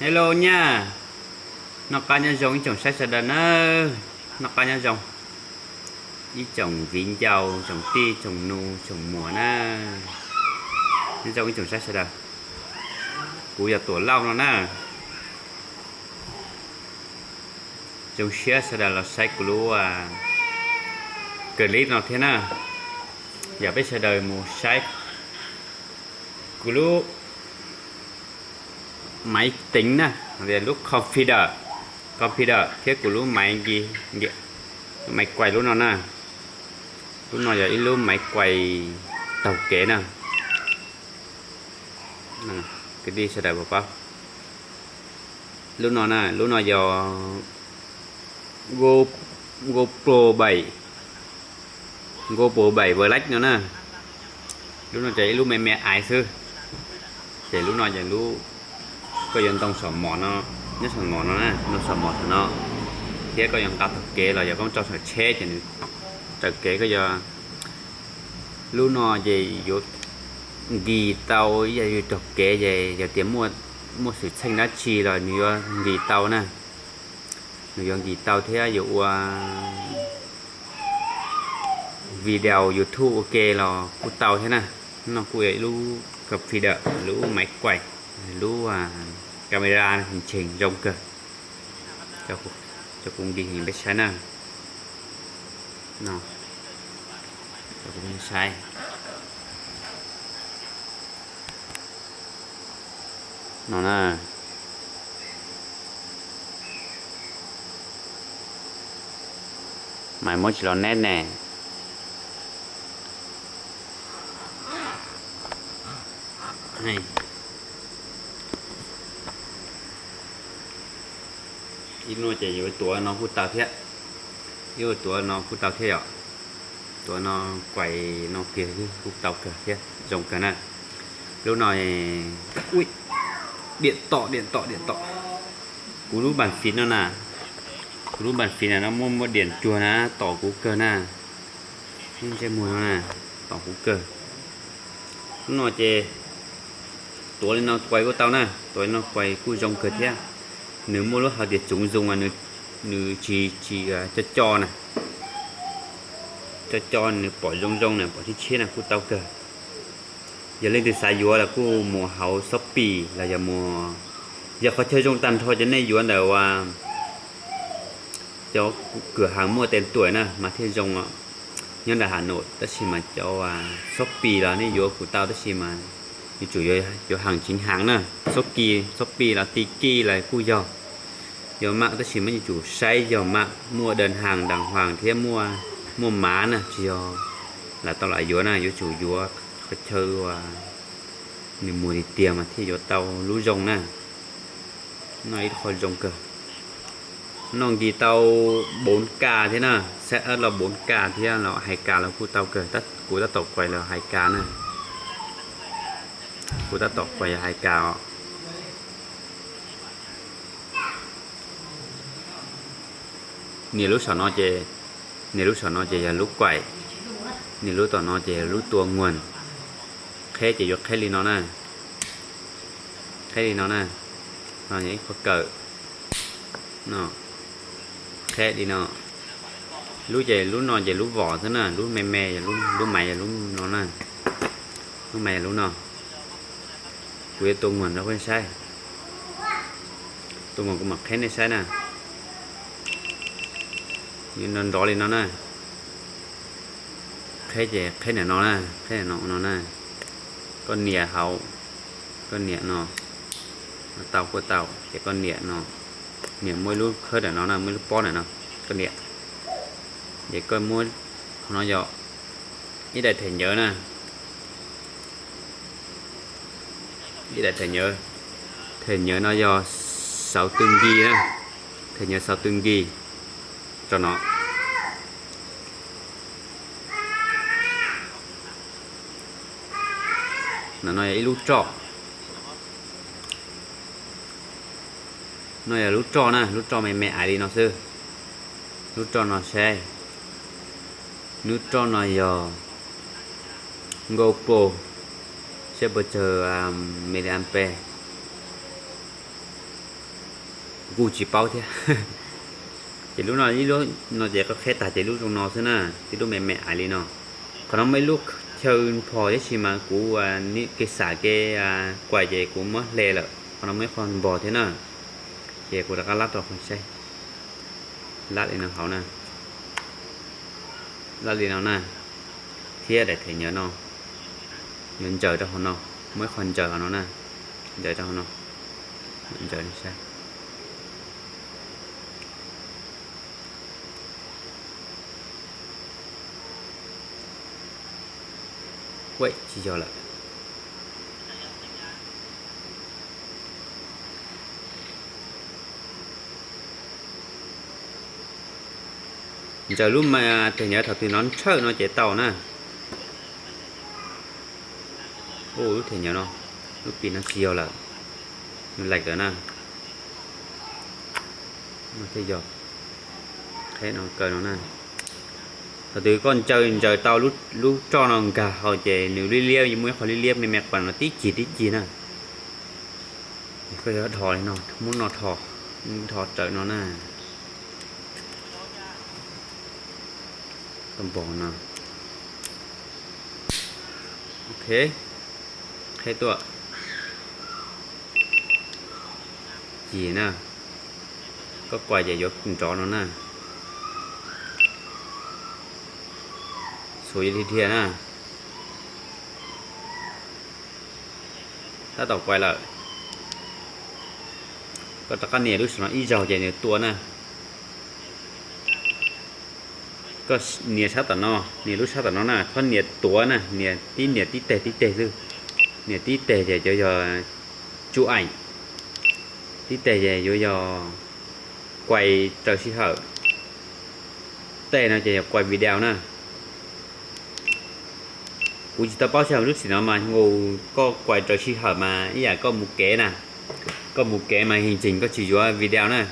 Hello nyaj, noj qab nyob zoo ib tsoom saib sawv daws na, noj qab nyob zoo ib tsoom viv ncaus, tsoom tij, tsoom nus, tsoom muam na, nyob zoo ib tsoom saib sawv daws. Kuv yog Tuam Lauj no na. Zoo siab sawv daws los saib kuv lub clip no thiab na. Yog peb sawv daws mus saib kuv lub maiv teev na, lub computer, computer thiab kuv lub maiv, maiv kuais lub no na. Lub no yog ib lub maiv kuais taug kev na. Kwv tij sawv daws puas paub lub no na? Lub no yog GoPro bảy, GoPro bảy Black no na. Lub no ces ib lub me me aiv xwb. Ces lub no ces lub, koj yuav ntoo saum mom no, nyob saum mom no na, ntoo saum mom saum no, thiab koj yuav nqa taug kev los yog koj tso saum tsheb ces nws raws kev koj yuav. Lub no ces yuav nkis tau ib yam yus taug kev ces yog tias muaj xwm txheej dab tsi los nws yuav nkis tau na. Nws yuav nkis tau thiab yuav ua video YouTube ua ke los kuj tau thiab na. No kuj yog ib lub computer, lub maiv kuais, lub camera ntseeg zoo kawg. Cov kuv nkis peb saib na. No, cov kuv saib no na. Mas muab tsis los neb ne. Ib lub no ces yuav tuav no kuj tau thiab. Ib lub tuav no kuj tau thiab yom. Tuav no kuais no kiag kuj tau kawg thiab, zoo kawg na. Lub no, ui, diam tom, diam tom, diam tom. Kuv lub bàn phím no na, kuv lub bàn phím no muaj muaj diam cuag na, tom kuv kawg na. Ntsej muag no na, tom kuv kawg. Lub no ces tuav li no kuais kuj tau na, tuav li no kuais kuj zoo kawg thiab. Nws muaj lub hais tias chống rung, nws tsis, tsis co co na, co co nws pom zoo zoo na, pom tshiab tshiab na kuj tau kawg. Yog leej twg xav yuav los kuj mus hauv Shopee los yog mus, yog qhov chaw zoo tag nrho ces nej yuav ntawm uas cov cửa hàng mua tên tuổi na mas thiaj zoo os. Nyob ntawm Hà Nội tab sis mas cov Shopee los nej yuav kuj tau tab sis mas yuav tsum yuav hàng chính hãng na. Shopee, Shopee los Tiki los kuj yog, yog mam tab sis mas yuav tsum saib yog mam muaj đơn hàng đàng hoàng thiab muaj, muaj mã na, tsis yog lam tau lam yuav na, yuav tsum yuav qhov chaw uas nws muag tiag tiag mas thiaj yuav tau lub zoo na. No ib qho zoo kawg. No nkis tau bốn K thiab na, set up los bốn K thiab los hai K los kuj tau kawg, kuv tab tom kuais los hai K na. Kuv tab tom kuais yog hai K os. Nias lub saum no ces, nias lub saum no ces yog lub kuais, nias lub tom no ces yog lub tua nguas. Qheb ces yuav qheb li no na, qheb li no na, no yog ib qho kawm no, qheb li no. Lub ces lub no ces lub vos xwb na, lub me me, lub maiv yog lub no na, lub maiv yog lub no. Kuv yuav tua nguas rau peb saib, tua nguas kuv mam qheb nej saib na. Nrov nrov li no na. Qheb ces qheb ntawm no na, qheb ntawm no ua no na. Koj nias hauv, koj nias no, tau kuj tau ces koj nias no, nias muaj ib lub khawb ntawm no na, muaj ib lub pob ntawm no, koj nias. Ces koj muab qhov no yog ib daim thẻ nhớ na, ib daim thẻ nhớ. Thẻ nhớ no yog sáu tư G na, thẻ nhớ sáu tư G. Tso no. No, no yog ib lub roj. No yog lub roj na, lub roj me me aiv li no xwb. Lub roj no saib, lub roj no yog GoPro, saib puas tsawg miliampe. Kuj tsis paub thiab. Ces lub no ib lub no ces qheb tag ces lub zoo no xwb na, tib lub me me aiv li no. Qhov no muaj ib lub chaw phom tab sis mas kuv kev xam kev kuaim ces kuv muab hle lawm. Qhov no muaj ib qho npog thiab na, ces kuv rov qab lab rau saib. Lab li no hauv na, lab li no na, thiab daim them nyav no yuav ntsaws rau hauv no, muaj ib qho ntsaws hauv no na, ntsaws rau hauv no, ntsaws saib. Ua tsis yog lawm. Ntsaws lub them nyav thaum twg no ntshawj no ces tau na. Ua lub them nyav no, lub pis no tsis yog lawm, nws laim lawm na. Thiaj yog, qheb no kaw no na. Thaum twg koj ntsaws ntsaws tau lub roj no nkag hauv ces nws liab liab, muaj ib qho liab liab me me quas no tib cig tib cig na. Koj yuav dhos li no, muab no dhos, dhos raws no na. Tau npog no. Ok, qheb tuaj. Cig na, koj kuaim ces yuav nrov no na. Xuas yuav dhia dhia na. Tab tom kuaim lawm. Koj rov qab nias lub saum no ib zaug ces nws tua na. Koj nias sab tom no, nias lub sab tom no na, koj nias tuav na, nias tib nias tib teg tib teg xwb. Nias tib teg ces yuav yog tsuj aim, tib teg ces yuav yog kuais raws sij hawm, tej no ces yog kuais video na. Kuv tsis tau paub sij hawm lub txim no mas nkaus koj kuais raws sij hawm mas ib yam koj mus kev na, koj mus kev mas his ntseeg koj tsis yuav video na.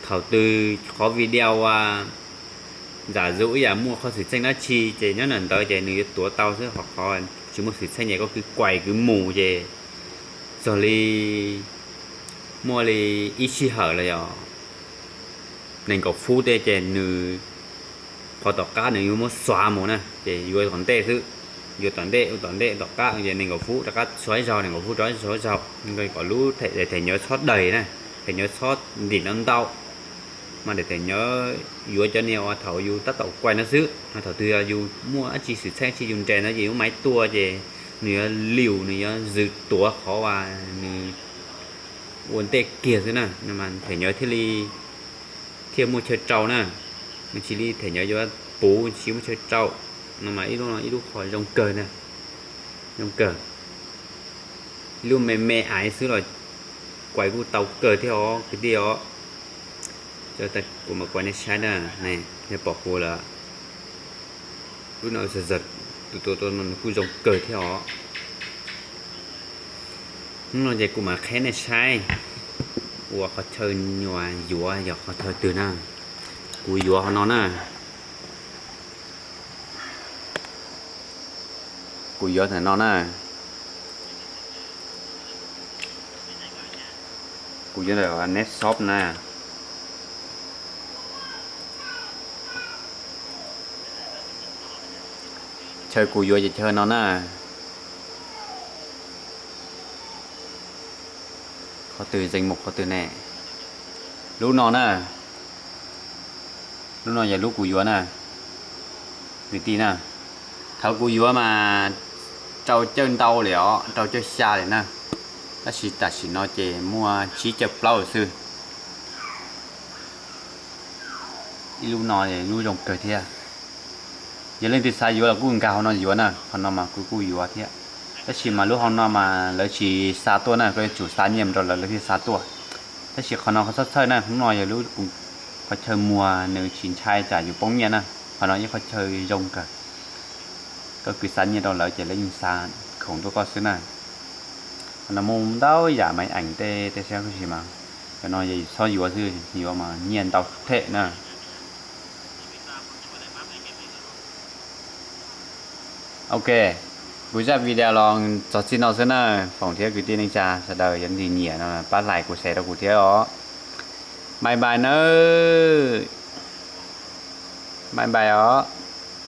Thaum twg qhov video a, zam zuj ib yam muaj qhov xwm txheej dab tsi ces nyob ntawm ntawd ces nws yuav tuav tau xwb, ho qhov tsis muaj xwm txheej ces koj kwv kuais kwv mus ces txog li muaj li ib sij hawm los yog nees nkaum fub tej ces nws, qhov tom qab nws yuav muab xuav mus na ces yuav tom ntej xwb. Yuav tom ntej ua tom ntej tom qab ces nees nkaum fub rov qab xuav ib zaug, nees nkaum fub rov qab xuav ib zaug, kom lub daim them nyav txhob daig na, them nyav txhob ntim no ntau. Mas daim them nyav yuav cov niag uas thaum yus tab tom kuais no xwb, thaum twg yus muaj dab tsi xwm txheej dab tsi yus nres ntawd ces yus maiv tua ces nws yuav lium, nws yuav zwm tuav qhov uas nws ua ntej kiag xwb na, them nyav thiaj li, thiaj muaj chaw rau na. Nws tsis li them nyav yuav puv tsis muaj chaw rau. No mas ib lub, ib lub qhov zoo kawg na, zoo kawg. Ib lub me me aiv xwb los kuais kuj tau kawg thiab os kwv tij os. Kuv mam kuais nej saib na, nej pom kuv lawm. Lub no tus tua no nws kuj zoo kawg thiab os. Hnub no ces kuv mam qheb nej saib ua qhov chaw nyuam yuav yog qhov chaw twg na. Kuv yuav qhov no na. Kuv yuav ntawm no na. Kuv yuav ntawm Nest Shop na. Chaw kuv yuav ces chaw no na. Qhov twg zeeg mus qhov twg ne? Lub no na. Lub no yog lub kuv yuav na, kwv tij na. Thaum kuv yuav mas rau caug ntau lawm os, rau caug xya lawm na. Tab sis tam sim no ces muaj tsib caug plaub lawm xwb. Ib lub no lub zoo kawg thiab. Yog leej twg xav yuav los kuj nkag hauv no yuav na, qhov no mas kuv kuj yuav thiab. Tab sis mas lub hauv no mas lawv tsis xa tuaj na, koj yuav tsum xa nyiaj rau lawv, lawv thiaj xa tuaj. Tab sis qhov no qhov txhob txhawj na, hnub no yog lub qhov chaw muag nws tsis ntshai tsam yus poob nyiaj na. Qhov no ib qhov chaw zoo kawg. Koj kwv xa nyiaj rau lawv ces lawv yeej xa khoom tuaj koj xwb na. Qhov no muaj ntau yam maiv eem tej tej sab tab sis mas cov no yog txhob yuav xwb, yuav mas nyiaj ntau them na. Ok, kuv zaj video los txog txij no xwb na. Foom thiab kwv tij neej tsa sawv daws yog ntim nyiam no pab like kuv share rau kuv thiab os. Bye bye nawb. Bye bye os.